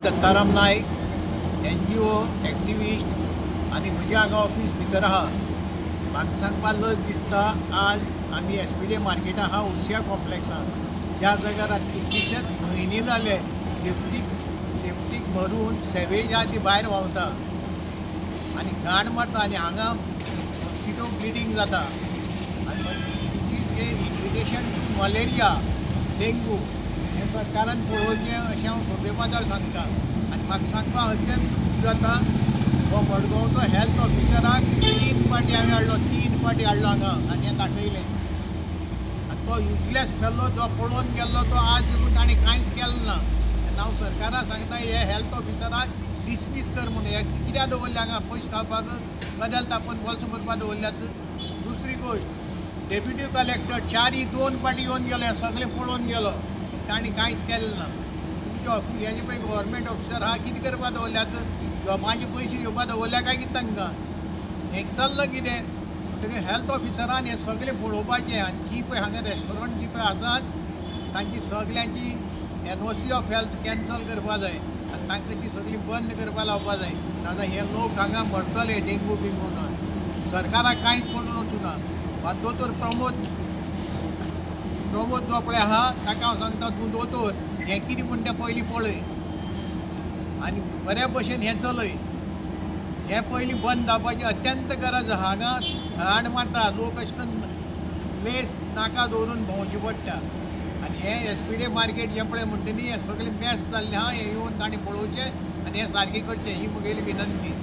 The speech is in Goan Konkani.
दत्ताराम नायक, एनजीओ एक्टिविस्ट आनी म्हजें हांगा ऑफीस भितर आहा. म्हाका सांगपा लज दिसता, आज आमी एसपीडी मार्केटां आहा, ओसिया कॉम्प्लेक्सान, ज्या जाग्यार आतां कितलेशेच म्हयने जाले सेफ्टीक भरून सेवेज आहा ती भायर व्हांवता आनी घाण मारता आनी हांगा मॉस्किटो ब्रिडींग जाता आनी this is a invitation to malaria, dengue. हें सरकारान पळोवचें अशें हांव सोंपेपणान सांगता. आनी म्हाका सांगपाक अत्यंत दूख जाता, हो मडगांवचो हेल्थ ऑफिसराक तीन फावटी हांवें हाडलो, तीन फावटी हाडलो हांगा आनी हें दाखयलें आनी तो युजलेस फेलो जो पळोवन गेल्लो, तो आज देखून ताणें कांयच केलें ना. तेन्ना हांव सरकाराक सांगता, हे हेल्थ ऑफिसराक डिसमीस कर म्हणून. हे कित्याक दवरले हांगा? पयशे खावपाक, गदल तापोवन बोल्सां भरपाक दवरल्यात? दुसरी गोश्ट, डेप्युटी कलेक्टर चारी दोन फावटी येवन गेले, सगळें पळोवन गेलो, तांणी कांयच केलें ना. तुमचे ऑफिस हे जे पळय गव्हर्मेंट ऑफिसर आहा, कितें करपा दवरल्यात? जॉबाचे पयशे घेवपा दवरल्या काय कितें तांकां? हें चल्लां कितें? म्हणटकीर हेल्थ ऑफिसरान हें सगळें पळोवपाचें आनी जी पळय हांगा रेस्टॉरंट जी पळय आसात, तांची सगल्यांची एनओसी ऑफ हेल्थ कॅन्सल करपा जाय आनी तांकां ती सगळी बंद करपा लावपा जाय. नाजाल्यार हे लोक हांगा मरतले डेंगू बिंगून. सरकाराक कांयच पडून वचूना. वा दोतोर प्रमोद, प्रमोद जो पळय आहा, ताका हांव सांगता, तूं दोतोर, हें कितें म्हण तें पयलीं पळय आनी बऱ्या भशेन हें चलय. हें पयलीं बंद जावपाची अत्यंत गरज आहा. हांगा घाण मारता लोक, अशें करून प्लेस नाका दवरून भोंवचें पडटा. आनी हें एसपीडी मार्केट जें पळय म्हणटा न्ही, हें सगळें मॅस जाल्लें आहा. हें येवन तांणी पळोवचें आनी हें सारकें करचें, ही म्हगेली विनंती.